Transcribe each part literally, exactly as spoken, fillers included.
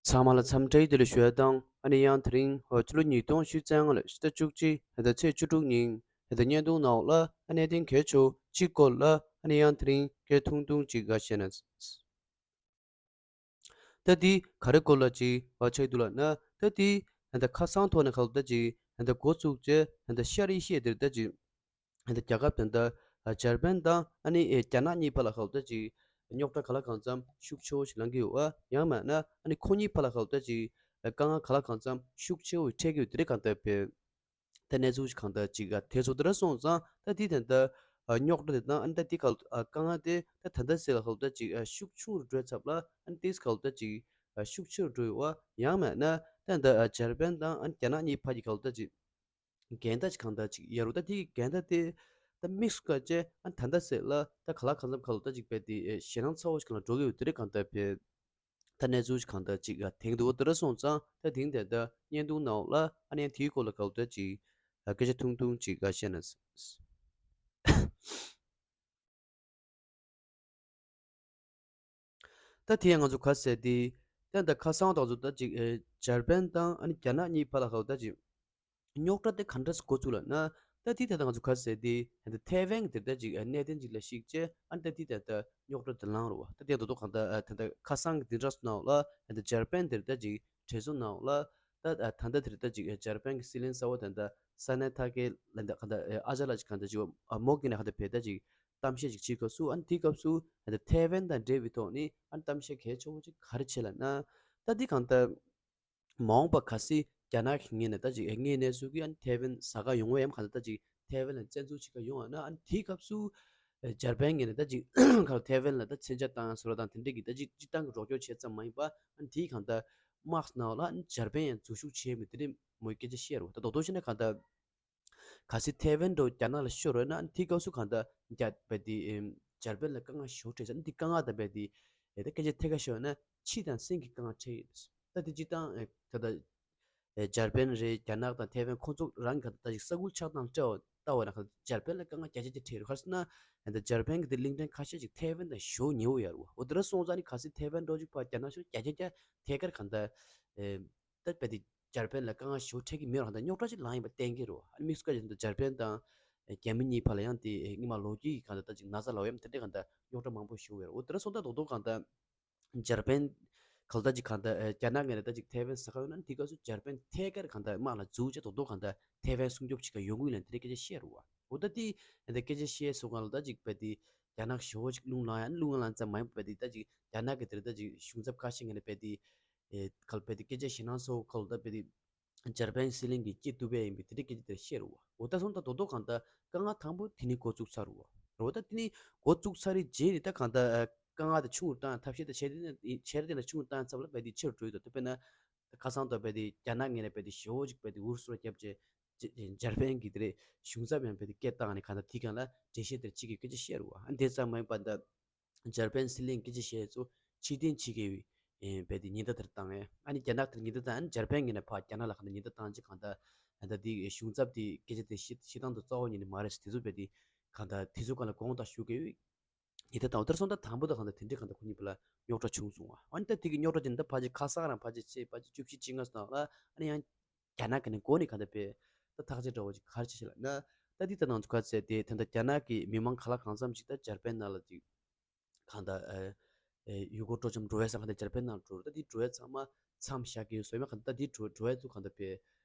ཚང་མ་ལ་འཚམས་འདྲི་བདེ་ལེགས་ཞུ་ཡ་དང་། ཨ་ནི་ཡང་དེ་རིང་ཕྱི་ལོ་ཉིས་སྟོང་ཉི་ཤུ་རྩ་ལྔ་ལོའི་ཕྱི་ཟླ་བཅུ་གཅིག་ཕྱི་ཟླ་ཚེས་བཅུ་དྲུག་ཉིན་ཕྱི་ཟླ་བརྙན་ཐུང་ནང་ལ་ཨ་ནི་གནད་དོན་གལ་ཆེ་བ་གཅིག་སྐོར་ལ་ཨ་ནི་ཡང་དེ་རིང་སྐད་ཆ་ཐུང་ཐུང་ཅིག་བཤད་ན། ད་འདི་ག་རེ་སྐོར་ལ་ཅིག་ཆགས་འདུག་ལབ་ན། ད་འདི་ད་ལྟ་ཁ་སང་ཐོག་ནས་ག་ལབ་ད་ཅིག་ད་ལྟ་འགོ་བཙུགས་བྱས་ད་ལྟ་ཤར་ཨེ་ཤི་ཡ་དེར་ད་ཅིག་ད་ལྟ་རྒྱ་གར་དང་ད་འཇར་པན་དང་ཨ་ནི་རྒྱ་ནག་གཉིས་བར་ལ་ག་ལབ་ད་ཅིག་རྙོག་དྲ་ག་ལ་གང་འཚམ་ཤུགས་ཆེ་བོ་ཞིག་ལངས་ཀྱི་ཡོད་པ། ཡང་མིན་ན་ཨ་ནི་ཁོ་གཉིས་བར་ལ་ག་ལབ་ད་ཅིག་དཀའ་ངལ་ག་ལ་གང་འཚམ་ཤུགས་ཆེ་བོ་འཕྲད་ཀྱི་ཡོད་དེ་རེད། གང་ལྟར་བས། ད་གནས་ཚུལ་ཞིག་གང་ལྟར་ཅིག་ཨ་དེ་ཚོ་དེ་འདྲ་སོང་ཙང་ད་དེ་ད་ལྟ་ཨ་རྙོག་དྲ་དེ་དང་ཨ་ནི་ད་དེ་ག་ཨ་དཀའ་ངལ་དེ་ད་ད་ལྟ་ཟེར་ལ་ག་ལབ་ད་ཅིག་ཨ་ཤུགས་ཆུང་རུ་འགྲོ་ཚར་ལ། ཨ་ནི་དེས་ག་ལབ་ད་ཅིག་ཨ་ཤུགས་ཆེ་རུ་འགྲོ་ཡོད་པ། ཡང་མིན་ན་ད་ད་ཨ་འཇར་པན་དང་ཨ་ནི་རྒྱ་ནག་གཉིས་བར་གྱི་ག་ལབ་ད་ཅིག་འགལ་ཟླ་ཅིག་གང་ལྟར་ཅིག་ཡོད་རེད། ད་དེ་གི་འགལ་ཟླ་དེ་ད་དམིགས་སུ་བཀར་བྱས་ཨ་ནི་ད་ལྟ་ཟེར་ལ་ད་ག་ལ་གང་འཚམ་ག་ལབ་ད་ཅིག་རྦད་དེ་ཨེ་ཞེད་སྣང་ཚ་བོ་ཞིག་ལ་འགྲོ་གི་ཡོད་དེ་རེད། གང་ལྟར་བས། ད་གནས་ཚུལ་གང་ལྟར་ཅིག་ལ་དེང་དུ་འོ་དེ་འདྲ་སོང་ཙང་ད་དེང་དེ་ལྟར་བརྙན་ཐུང་ནང་ལ་ཨ་ནི་ཡང་དེའི་སྐོར་ལ་ག་ལབ་ད་ཅིག་སྐད་ཆ་ཐུང་ཐུང་ཅིག་བཤད་ན། ད་དེ་ཡང་ང་ཚོ་ག་ཟེར་དེ་ད་ད་ཁ་སང་ད་ང་ཚོ་ད་ཅིག་ཨེ་འཇར་པན་དང་ཨ་ནི་རྒྱ་ནག་གཉིས་བར་ལ་ག་ལབ་ད་ཅིག་རྙོག་དྲ་དེ་ག་འདྲ་སེ་འགོ་བཙུགས་ལབ་ན། ད་དེ་ད་ལྟ་ང་ཚོ་ག་ཟེར་དེ་ད་ལྟ་ཐའེ་ཝན་གྱི་དེར་ད་ཅིག་གནད་དོན་ཅིག་ལ་གཞིགས་བྱས་ཨ་ནི་ད་དེ་ད་ལྟ་རྙོག་དྲ་དེ་ལངས་རེད་པ། ད་དེ་ད་དུང་གང་ལྟར་ད་ལྟ་ཁ་སང་གི་འདི་འདྲ་སོང་ནའང་ལ་ད་ལྟ་འཇར་པན་དེར་ད་ཅིག་གྲོས་ཚོགས་ནང་ལ་ད་ད་ལྟ་དེར་ད་ཅིག་འཇར་པན་གྱི་སྲིད་བློན་གསར་པ་ད་ལྟ་ས་གནས་ཐ་ཀེ་ལ་ད་གང་ལྟར་ཨ་ཅག་ལགས་ཅིག་གང་ལྟར་ཅིག་མོག་གི་ནས་གང་ལྟར་བས་ད་ཅིག་གཏམ་བཤད་ཅིག་བྱེད་སྐབས་སུ། ཨ་ནི་དེའི་སྐབས་སུ་ད་ལྟ་ཐའེ་ཝན་དང་འབྲེལ་བའི་ཐོག་ནས་ཨ་ནི་གཏམ་བཤད་གལ་ཆེ་བོ་ཅིག་ག་རེ་བྱས་ལབ་ན། ད་འདི་གང་ལྟར་མ་འོངས་པ་གལ་སྲིད་རྒྱ་ནག་གི་ངོས་ནས་ད་ཅིག་དངོས་གནས་སུ་གི་ཨ་ནི་ཐའེ་ཝན་ཟ་ག་ཡོང་བ་ཡང་གང་ལྟར་ད་ཅིག་ཐའེ་ཝན་ལ་བཙན་འཛུལ་བྱེད་ག་ཡོང་བ་ན། ཨ་ནི་དེའི་སྐབས་སུ་ཨ་འཇར་པན་ངོས་ནས་ད་ཅིག་ག་ཐའེ་ཝན་ལ་ད་མཚོན་ཆ་བཏང་ཡ་བཟོ་འདྲ་དང་དེ་འདྲ་གི་ད་ཅིག་སྤྱིར་བཏང་གི་རོགས་སྐྱོར་བྱས་ཙམ་མ་ཡིན་པ། ཨ་ནི་དེའི་གང་ལྟར་དམག་ནང་ལ་ཨ་ནི་འཇར་པན་ཡང་འཛུལ་ཞུགས་བྱས་མེད་དེ་འདྲ་མོའི་སྐད་ཆ་བཤད་རེད་པ། ད་རྡོག་རྡོག་བཤད་ན་གང་ལྟར་གལ་སྲིད་ཐའེ་ཝན་འདྲ་བོ་རྒྱ་ནག་ལ་ཤོར་བ་ན། ཨ་ནི་དེའི་སྐབས་སུ་གང་ལྟར་རྒྱ་བལ་དེ་ཨེམ་འཇར་པན་ལ་དཀའ་ངལ་ཞེ་པོ་འཕྲད་ས། ཨ་ནི་དེ་དཀའ་ངལ་དང་བལ་དེ་ཨེ་ད་སྐད་ཆ་ཐད་ཀར་ཤོད་ན་ཕྱི་དང་སེམས་ཀྱི་དཀའ་ངལ་འཕྲད་ཡོད། ད་དེ་སྤྱིར་བཏང་ཨེ་ད་ལྟ་ཨེ་འཇར་པན་རེད། རྒྱ་ནག་དང་ཐའེ་ཝན་ཁོང་ཚོ་རང་གི་གང་ལྟར་ད་ཅིག་ས་ཁུལ་ཆགས་སྟངས་བལྟ་བ་ལྟ་བ་ན་གང་ལྟར་འཇར་པན་ལ་དཀའ་ངལ་བརྒྱ་ཆ་བརྒྱ་འཕྲད་ཡོད། ག་རེ་ཟེར་ན་ཨེ་ད་འཇར་པན་གྱི་དེ་གླིང་ཕྲན་ཁ་ཤས་ཅིག་ཐའེ་ཝན་དང་ཞེ་པོ་ཉེ་བོ་ཡོད་རེད་པ། འོ་དེ་འདྲ་སོང་ཙང་ཨ་ནི་གལ་སྲིད་ཐའེ་ཝན་འདྲ་བོ་ཅིག་ཕར་རྒྱ་ནག་ཤོར་བརྒྱ་ཆ་བརྒྱ་ཐད་ཀར་གང་ལྟར་ཨེ་ད་བལ་དེ་འཇར་པན་ལ་དཀའ་ངལ་ཞེ་པོ་འཕྲད་ཀྱི་མེད་རུང་གང་ལྟར་རྙོག་དྲ་ཅིག་ལངས་ཡིན་པ་གཏན་འཁེལ་རེད་པ། ཨ་ནི་དམིགས་སུ་བཀར་བྱས་ན་འཇར་པན་དང་རྒྱ་མི་གཉིས་བར་ལ་ཡང་དེ་སྔོན་མ་ལོ་རྒྱུས་ཀྱི་གང་ལྟར་ད་ཅིག་ན་ཚ་ལབ་ཡ་དེ་འདྲ་གང་ལྟར་རྙོག་དྲ་མང་པོ་ཞིག་ཡོད་རེད། འོ་དེ་འདྲ་སོང་ཙང་རྡོག་རྡོག་གང་ལྟར་འཇར་པན་གང་ལྟར་ཅིག་གང་ལྟར་ཨེ་རྒྱ་ནག་ངོས་ནས་ད་ཅིག་ཐའེ་ཝན་ཟ་ག་ཡོང་ན་དེའི་སྐབས་སུ་འཇར་པན་ཐད་ཀར་གང་ལྟར་དམག་ལ་འཛུལ་བྱས་རྡོག་རྡོག་གང་ལྟར་ཐའེ་ཝན་སྲུང་སྐྱོབ་བྱེད་ག་ཡོང་གི་ཡོད་ལབ་དེ་འདྲའི་སྐད་ཆ་བཤད་རེད་པ། འོ་ད་དེ་ཨེ་འདྲ་སྐད་ཆ་བཤད་སོང་ག་ལ་ད་ཅིག་བལ་དེ་རྒྱ་ནག་ཞེ་པོ་ཅིག་རླུང་ལངས་ཡ། རླུང་ལངས་ཙམ་མ་ཡིན་པ་བལ་དེ་ད་ཅིག་རྒྱ་ནག་གི་དེ་རེད་ད་ཅིག་གཞུང་ཚབ་ཁ་ཤས་ངོས་ནས་བལ་དེ་ཨེ་ག་ལ་བལ་དེ་སྐད་ཆ་ཞེད་སྣང་ཚ་བོ་ག་ལ་ད་བལ་དེ་འཇར་པན་སྲིད་བློན་གྱིས་སྐྱེ་ཐུབ་པ་ཡིན་པའི་དེ་འདྲའི་སྐད་ཆ་དེ་བཤད་རེད་པ། འོ་ད་སོང་ད་རྡོག་རྡོག་གང་ལྟར་དཀའ་ངལ་དང་པོ་དེ་ནས་འགོ་བཙུགས་ཚར་རེད་པ། འོ་ད་དེ་ནས་འགོ་བཙུགས་ཚར་རེད་རྗེས་ནས་ད་གང་ལྟར་ཨ་དཀའ་ངལ་དེ་ཆུང་རུ་བཏང་ཐབས་ཤེས་དེ་བྱས་དེ་ནས་བྱས་རེད། དེ་ལ་ཆུང་རུ་བཏང་ཚབ་ལ་བལ་དེ་ཆེ་རུ་འགྲོ་ཡི་འདུག་ད་དཔེར་ན་ཁ་སང་དུ་བལ་དེ་རྒྱ་ནག་ངོས་ནས་བལ་དེ་ཞེ་པོ་ཅིག་བལ་དེ་འུར་ཟུར་བརྒྱབ་བྱས་འཇར་པན་གྱི་དེ་རེད་གཞུང་ཚབ་ཡང་བལ་དེ་སྐད་བཏང་ནས་གང་ལྟར་དེའི་སྒང་ལ་འགྲེལ་བཤད་དེ་བྱེད་ཀྱི་སྐད་ཆ་བཤད་རེད་པ། ཨ་དེ་ཙམ་མ་ཡིན་པ་ད། འཇར་པན་སྲིད་བློན་སྐད་ཆ་བཤད་ཚོ་ཕྱིར་འཐེན་བྱེད་དགོས་པའི་ཨེ་བལ་དེ་ཉེན་བརྡ་དེར་བཏང་ངས། ཨ་ནི་རྒྱ་ནག་དེར་ཉེན་བརྡ་བཏང་། ཨ་ནི་འཇར་པན་ངོས་ནས་ཕར་རྒྱ་ནག་ལ་གང་ལྟར་ཉེན་བརྡ་བཏང་རྗེས་གང་ལྟར་ཨ་ད་དེ་གཞུང་ཚབ་དེ་སྐད་ཆ་དེ་བཤད་བཤད་སྟངས་དེ་རྩ་བ་ཉིད་ནས་མ་རེད་ཟེར། དེ་ཚོ་བལ་དེ་གང་ལྟར་དེ་ཚོ་སྒང་ལ་དགོངས་དག་ཞུ་དགོས་པའི་ཉེན་བརྡ་བཏང་བ་དེར་སོང་ད་དང་པོ་ད་གང་ལྟར་དེ་འདྲའི་གང་ལྟར་ཁོ་གཉིས་བར་ལ་རྙོག་དྲ་བྱུང་སོང་བ། ཨ་ནི་ད་དེ་གི་རྙོག་དྲ་དེ་འདི་ཕལ་ཆེར་ཁ་སང་རང་ཕལ་ཆེར་ཚེས་ཕལ་ཆེར་བཅུ་བཞི་བཅོ་ལྔ་སོང་ལ། ཨ་ནི་ཡང་རྒྱ་ནག་གི་ནས་འགོ་ནས་གང་ལྟར་བལ་ད་ཐག་གཅོད་འདྲ་བོ་ཅིག་ག་རེ་བྱས་ཤག་ལབ་ན། ད་འདི་ད་ནང་ཚུད་ག་ཚད་དེ་ད་ལྟ་རྒྱ་ནག་གི་མི་མང་ག་ལ་གང་འཚམ་ཞིག་ད་འཇར་པན་ནང་ལ་ཅིག་གང་ལྟར་ཨེ་ཨེ་ཡུལ་སྐོར་སྤྲོ་འཆམ་འགྲོ་ཡས་ས་གང་ལྟར་འཇར་པན་ནང་འགྲོ་རེད། ད་འདི་འགྲོ་ཡས་ཚང་མ་མཚམས་བཞག་གི་ཡོད་སོང་ཡ། མ་གང་ལྟར་ད་འདི་འགྲོ་འགྲོ་ཡས་ཚོ་གང་ལྟར་བལ་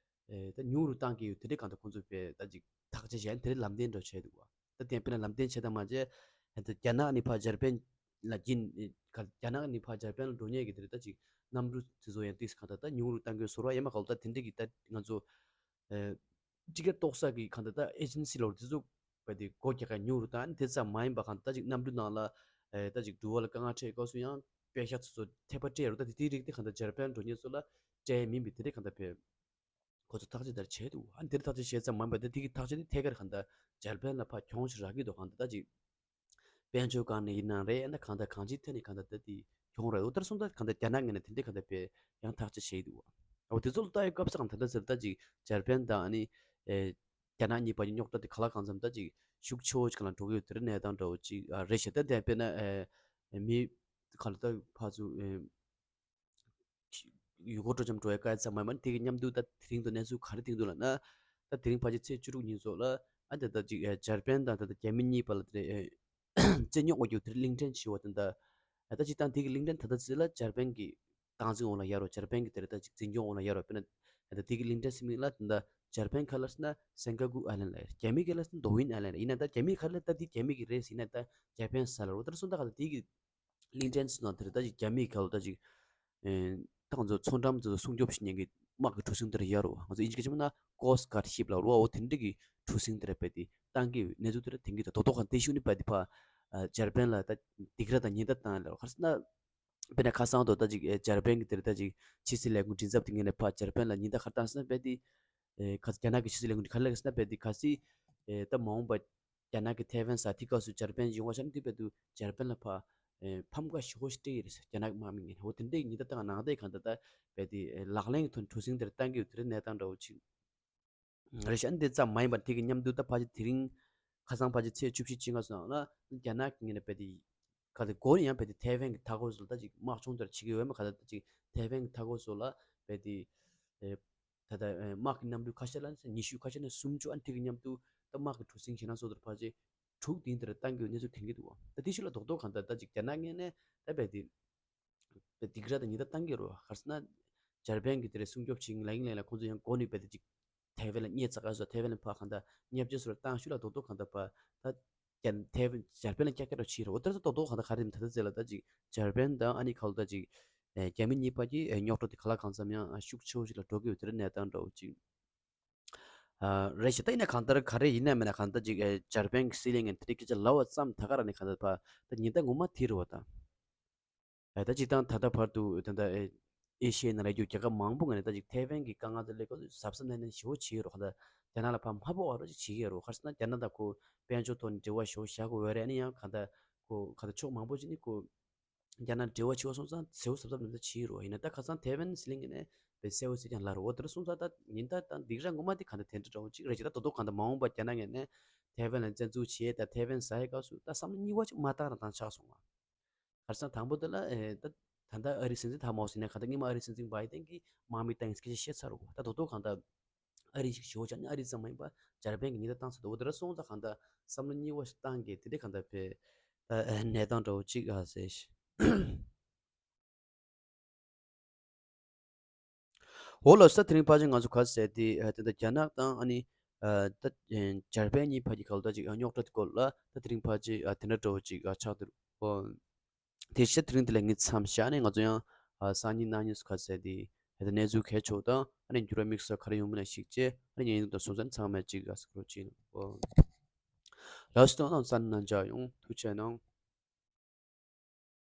ཨེ་ད་ཉུང་རུ་བཏང་གི་ཡོད། དེ་འདྲའི་གང་ལྟར་ཁོང་ཚོ་བལ་ད་ཅིག་ཐག་གཅོད་བྱས་དེ་འདྲའི་ལམ་སྟོན་འདྲ་བྱས་འདུག་བ། ད་དེ་དཔེར་ན་ལམ་སྟོན་བྱས་དང་མ་བྱས་ད་རྒྱ་ནག་ནས་ཕར་འཇར་པན་ལ་གྱིན་ག་རྒྱ་ནག་ནས་ཕར་འཇར་པན་ལ་འགྲོ་མཁན་གྱི་དེ་རེད་ད་ཅིག་གནམ་གྲུ་དེ་ཚོ་ཡང་ཏིས་གང་ལྟར་ད་ཉུང་རུ་བཏང་གི་ཡོད་སོང་ར། ཡ་མ་གང་ལྟར་དེ་འདྲའི་གི་ད་ང་ཚོ་ཨེ་ཊི་ཀེ་ཊི་གཏོང་ས་གི་གང་ལྟར་ད་ཨེ་ཇེན་སི་ལོར་དེ་ཚོ་བལ་དེ་སྒོ་རྒྱག་ག་ཉུང་རུ་བཏང་། ཨ་ནི་དེ་ཙམ་མ་ཡིན་པ་གང་ལྟར་ད་ཅིག་གནམ་གྲུ་ནང་ལ་ཨེ་ད་ཅིག་འགྲུལ་བ་ལ་དཀའ་ངལ་འཕྲད་སྐབས་སུ་ཡང་པད་ཤག་ཚོ་ཚོ་ཐད་པ་སྤྲད་རུ། ད་དེ་དེའི་རིགས་དེ་གང་ལྟར་འཇར་པན་འགྲོ་མཁན་ཚོ་ལ་སྤྲད་མིན་པའི་དེ་འདྲའི་གང་ལྟར་བལ་ཁོ་ཚོ་ཐག་གཅོད་དེར་བྱས་འདུག་ཨ་ནི་དེར་ཐག་གཅོད་བྱས་ཙམ་མ་ཡིན་པ་དེ་དེ་གི་ཐག་གཅོད་དེ་ཐད་ཀར་གང་ལྟར་འཇར་པན་ལ་ཕར་གྱོང་ཞིག་རག་གི་འདུག་གང་ལྟར་ད་ཅིག་དཔལ་འབྱོར་སྒང་ནས་ཡིན་ནའང་རེད། ཨ་ནི་གང་ལྟར་གང་ཅིའི་ཐད་ནས་གང་ལྟར་ད་དེ་གྱོང་རག་འོ་དེར་སོང་ད་གང་ལྟར་རྒྱ་ནག་ངོས་ནས་དེ་འདྲའི་གང་ལྟར་བལ་ཡང་ཐག་གཅོད་བྱས་འདུག་འོ་དེ་ཚོ་ལ་ལྟ་ཡོད་སྐབས་སུ་གང་ལྟར་ད་ཟེར་ད་ཅིག་འཇར་པན་དང་ཨ་ནི་ཨེ་རྒྱ་ནག་གཉིས་བར་གྱི་རྙོག་དྲ་དེ་ག་ལ་གང་འཚམ་ད་ཅིག་ཤུགས་ཆེ་བོ་ཅིག་ལ་འགྲོ་གི་ཡོད་དེ་རེད། གནས་སྟངས་འདྲ་བོ་ཅིག་ཨ་རེད་ཤག་ད་དེ་དཔེར་ན་ཨེ་མི་ག་ལ་ད་ཕར་ཚུར་ཨེ། ཡུལ་སྐོར་སྤྲོ་འཆམ་འགྲོ་བའི་སྐབས་ཙམ་མ་ཡིན་པར་དེ་གི་མཉམ་དུ་ད་དེ་རིང་དུ་གནས་ཚུལ་ག་རེ་ཐོན་འདུག་ལབ་ན། ད་དེ་རིང་ཕལ་ཆེར་ཚེས་བཅུ་དྲུག་ཉིན་སོགས་ལ་ཨ་ད་ད་ཅིག་ཨེ་འཇར་པན་དང་ད་ད་རྒྱ་མི་གཉིས་བར་ལ་དེ་ཨེ་རྩོད་རྙོག་དབང་གིས་དེར་གླིང་ཕྲན་ཆེ་བ་དེ་འདྲ། ད་ཅིག་དང་དེ་གི་གླིང་ཕྲན་ད་ལྟ་ཚེ་ལ་འཇར་པན་གྱི་སྟངས་འཛིན་འོག་ལ་ཡོད་རེད། འཇར་པན་གྱི་དེར་ད་ཅིག་འཛིན་སྐྱོང་འོག་ལ་ཡོད་རེད། དཔེར་ན་ད་དེ་གི་གླིང་ཕྲན་ཟེར་མིང་ལ་ད་འཇར་པན་ཁ་ལ་ཟེར་ན་སེན་ཀ་གུ་ཨའི་ལན་ལབ་ཡོད། རྒྱ་མི་གི་ལ་ཟེར་ན་དོ་ཝིན་ཨའི་ལན་ལབ་ཡོད། ཡིན་ན་ད་རྒྱ་མི་ཁ་ལ་ད་དེ་རྒྱ་མི་གི་རེད་ཟེར་ན་ད་འཇར་པན་ཟེར་ལབ་རེད། ད་སོང་ད་ག་ད་དེ་གི་གླིང་ཕྲན་ཟེར་ན་དེར་ད་ཅིག་རྒྱ་མིའི་ཁ་ལོ་ད་ཅིག་ཨེ་ད་ང་ཚོ་མཚོ་འགྲམ་དུ་སྲུང་སྐྱོབ་བྱེད་མཁན་གྱི་དམག་གི་གྲུ་གཟིངས་དེ་ར་ཡོད་རེད་བ། ང་ཚོ་ཨིན་ཇི་སྐད་ཆ་མ་ན་ཀོསཊ་གཱརཌ་ཤིབ་ལབ་རེད་བ། འོ་དེ་འདྲ་གི་གྲུ་གཟིངས་དེ་ར་རྦད་དེ་བཏང་གི་ཡོད་གནས་ཚུལ་དེ་ར་ཐོན་གྱི་འདུག་ད་རྡོག་རྡོག་གང་དེ་ཤུགས་ནི་རྦད་དེ་ཕ་ཨ་འཇར་པན་ལ་ད་སྡིགས་ར་དང་ཉེན་བརྡ་བཏང་ལབ་རེད་བ། ག་རེ་ཟེར་ན་དཔེར་ན་ཁ་སང་དུ་ད་ཅིག་ཨེ་འཇར་པན་གྱི་དེ་ར་ད་ཅིག་ཕྱི་སྲིད་ལས་ཁུངས་མགྲིན་ཚབ་དེ་ངོས་ནས་ཕ་འཇར་པན་ལ་ཉེན་བརྡ་ག་རེ་བཏང་ཟེར་ན་རྦད་དེ་ཨེ་ཁ་རྒྱ་ནག་གི་ཕྱི་སྲིད་ལས་ཁུངས་ག་རེ་ལབ་ཟེར་ན་རྦད་དེ་གལ་སྲིད་ཨེ་ད་མ་འོངས་པ་རྒྱ་ནག་གི་ཐའེ་ཝན་ཟེར་དེ་སྐབས་སུ་འཇར་པན་ཡོང་བ་ཆ་ནས་དེ་རྦད་དེ་འཇར་པན་ལ་ཕ་ཨེ་ཕམ་ཁ་ཞེ་པོ་ཞིག་སྤྲད་ཡོད་རེད་ཟེར། རྒྱ་ནག་དམག་མི་ངོས་ནས། འོ་དེ་འདྲའི་ཉེན་བརྡ་བཏང་ནང་བཞིན་གང་ལྟར་ད་རྦད་དེ་ཨེ་ལག་ལེན་གྱི་ཐོག་གྲུ་གཟིངས་དེར་བཏང་གི་ཡོད། དེ་རིང་གནས་སྟངས་འདྲ་བོ་ཅིག་རེད་ཤག་འདི་ཙམ་མ་ཡིན་པར་དེ་གི་མཉམ་དུ་ད་ཕལ་ཆེར་དེ་རིང་ཁ་སང་ཕལ་ཆེར་ཚེས་བཅུ་བཞི་ཕྱིན་སྐབས་སུ་ནང་ལ་རྒྱ་ནག་གི་ངོས་ནས་རྦད་དེ་ག་དེ་འགོ་ནས་ཡང་རྦད་དེ་ཐའེ་ཝན་གྱི་མཐའ་འཁོར་སོགས་ལ་ད་ཅིག་དམག་སྦྱོང་དེར་བྱེད་ཀྱི་ཡོད་མེད་ག་ད་ད་ཅིག་ཐའེ་ཝན་གྱི་མཐའ་འཁོར་སོགས་ལ་རྦད་དེ་ཨེ་ད་ལྟ་ཨེ་དམག་གི་གནམ་གྲུ་ཁ་ཤས་ལ་ཉི་ཤུ་ཁ་ཤས་ནས་སུམ་ཅུ་ཨ་ནི་དེ་གི་མཉམ་དུ་ད་དམག་གི་གྲུ་གཟིངས་ཞེད་སྣང་སོགས་དེར་ཕལ་ཆེར་དྲུག་དེ་ལྟར་བཏང་གི་ཡོད་གནས་ཚུལ་ཐོན་གྱི་འདུག་ད་དེ་ཤུལ་ལ་རྡོག་རྡོག་གང་ལྟར་ད་ཅིག་རྒྱ་ནག་ངོས་ནས་ད་རྦད་དེ་སྡིགས་ར་དང་ཉེན་བརྡ་བཏང་གི་ཡོད་རེད་བ། ག་རེ་ཟེར་ན་འཇར་པན་གྱི་དེ་རེད་སྲུང་སྐྱོབ་བྱེད་མཁན་ལ་ཡིན་ལ་ཡིན་ལ་ཁོང་ཚོ་ཡང་འགོ་ནས་རྦད་དེ་ཅིག་ཐའེ་ཝན་ལ་བརྙས་ཚ་ག་སོགས་ཐའེ་ཝན་ལ་ཕར་གང་ལྟར་བརྙས་བཅོས་སོགས་བཏང་ཤུལ་ལ་རྡོག་རྡོག་གང་ལྟར་ཕར་ད་རྒྱ་ཐའེ་ཝན་འཇར་པན་ལ་ཀྱག་ཀྱག་འདྲ་བྱེད་རེད་བ། དེ་ཚོ་རྡོག་རྡོག་གང་ལྟར་ག་རེ་ཡིན་ད་ལྟ་ཚེ་ལ་ད་ཅིག་འཇར་པན་དང་ཨ་ནི་ག་ལ་ད་ཅིག་ཨེ་རྒྱ་མི་གཉིས་བར་གྱི་ཨེ་རྙོག་དྲ་དེ་ག་ལ་གང་འཚམ་ཡང་ཨ་ཤུགས་ཆེ་བོ་ཞིག་ལ་འགྲོ་གི་ཡོད། དེ་རེད་གནས་སྟངས་འདྲ་བོ་ཅིག་ཨ་རེད་ཤག་ད་ཡིན་ན་གང་ལྟར་ག་རེ་ཡིན་ན་མིན་ན་གང་ལྟར་ཅིག་ཨེ་འཇར་པན་གྱི་སྲིད་བློན་ངས་དེ་འདྲའི་སྐད་ཆ་ལབ་པ་ཙམ་ད་ག་རང་ནས་གང་ལྟར་ཕར་ད་ཉེན་བརྡ་ངོ་མ་དེ་རེད་བ་ད། ཨེ་ད་སྤྱིར་བཏང་ད་ལྟ་བར་དུ་ད་ལྟ་ཨེ་ཨེ་ཤི་ཡའི་ནང་ལ་ཡོད་རྒྱལ་ཁབ་མང་པོ་ངོས་ནས་ད་ཅིག་ཐའེ་ཝན་གྱི་དཀའ་ངལ་དེ་སླེབས་སྐབས་སུ་གཟབ་གཟབ་ནན་ནན་ཞེ་པོ་བྱེད་ཀྱི་ཡོད་རེད། གང་ལྟར་རྒྱ་ནག་ལ་ཕར་མ་ཕོག་པ་རོགས་ཅིག་བྱེད་ཀྱི་ཡོད་རེད། ག་རེ་ཟེར་ན་རྒྱ་ནག་དང་ཁོ་དཔལ་འབྱོར་ཐོག་ནས་འབྲེལ་བ་ཞེ་པོ་བཞག་དགོས་ཡོད་རེད། ཨ་ནི་ཡང་གང་ལྟར་ཁོ་གང་ལྟར་ཕྱོགས་མང་པོ་ཅིག་ནས་ཁོ་རྒྱ་ནག་འབྲེལ་བ་བྱེད་པ་སོང་ཙང་གསལ་པོ་གཟབ་གཟབ་ནན་ནན་བྱེད་ཀྱི་ཡོད་རེད། ཡིན་ན་ད་ཁ་སང་ཐའེ་ཝན་ཟི་ལིང་གི་ནས་དཔེ་གསལ་པོ་གསལ་རྐྱང་ལབ་རེད། འོ་དེ་འདྲ་སོང་ཙང་ད་ཉེན་བརྡ་དང་སྡིགས་ར་ངོ་མ་དེ་གང་ལྟར་དེ་འདྲ་འདྲ་བོ་ཅིག་རེད་ཅེས་ད་རྡོག་རྡོག་གང་ལྟར་མ་འོངས་པ་རྒྱ་ནག་ངོས་ནས་ཐའེ་ཝན་ལ་བཙན་འཛུལ་བྱེད་ད་ཐའེ་ཝན་ཟ་ཡའི་སྐབས་སུ་ད་བསམ་བློ་གཉིས་པ་ཅིག་མ་བཏང་རང་བཏང་ཆགས་སོང་བ། ག་རེ་ཟེར་ན་དང་པོ་དེ་ལ་ཨེ་ད་ད་ལྟ་ཨ་རིའི་སྲིད་འཛིན་ད་མ་འོངས་ཟེར་ན་གང་ལྟར་སྔོན་མ་ཨ་རིའི་སྲིད་འཛིན་བྷའི་ཌེན་གྱིས་དམག་མི་བཏང་ཡིན་སྐད་ཆ་བཤད་ཚར་རེད་བ། ད་རྡོག་རྡོག་གང་ལྟར་ཨ་རི་ཞིག་ཞེ་པོ་ཅིག་ནི་ཨ་རི་ཙམ་མ་ཡིན་པ་འཇར་པན་གྱིས་ཉེན་བརྡ་བཏང་ཚར་འདུག་འོ་དེ་འདྲ་སོང་ཙང་གང་ལྟར་བསམ་བློ་གཉིས་པ་ཞིག་བཏང་གི་དེ་འདྲ་གང་ལྟར་བས་ད་ཨེ་གནས་སྟངས་འདྲ་བོ་ཅིག་ཨ་ཟེར། འོ་ལགས་སོ། དེ་རིང་ཕལ་ཆེར་ང་ཚོ་ག་ཟེར་དེ་ཨ་དེ་འདྲ་རྒྱ་ནག་དང་ཨ་ནི་ཨ་ད་ཨེ་འཇར་པན་གཉིས་བར་གྱི་ག་ལ་ད་ཅིག་ཨ་རྙོག་དྲ་དེ་སྐོར་ལ་ད་དེ་རིང་ཕལ་ཆེར་ཨ་དེ་འདྲ་འདྲ་བོ་ཅིག་ཨ་ཆགས་འདུག་འོ་དེ་བཞིན་དེ་རིང་དེ་ལ་ངས་མཚམས་བཞག་ནས་ང་ཚོ་ཡང་ཨ་སང་ཉིན་གནངས་ཉིན་སུ་ག་ཟེར་དེ་ཨ་ད་གནས་ཚུལ་གལ་ཆེ་བ་དང་ཨ་ནི་འགྱུར་བ་དམིགས་བསལ་ག་རེ་ཡོང་མིན་ལ་གཞིགས་བྱས་ཨ་ནི་ཉིན་དང་སོང་ཙང་ཚང་མས་ཅིག་ཨ་ཟེར་རོགས་བྱེད་ནོ། འོ་ལགས་སོ། ད་ནང་ཚང་མ་མཇལ་ཡོང་། ཐུགས་རྗེ་གནང་།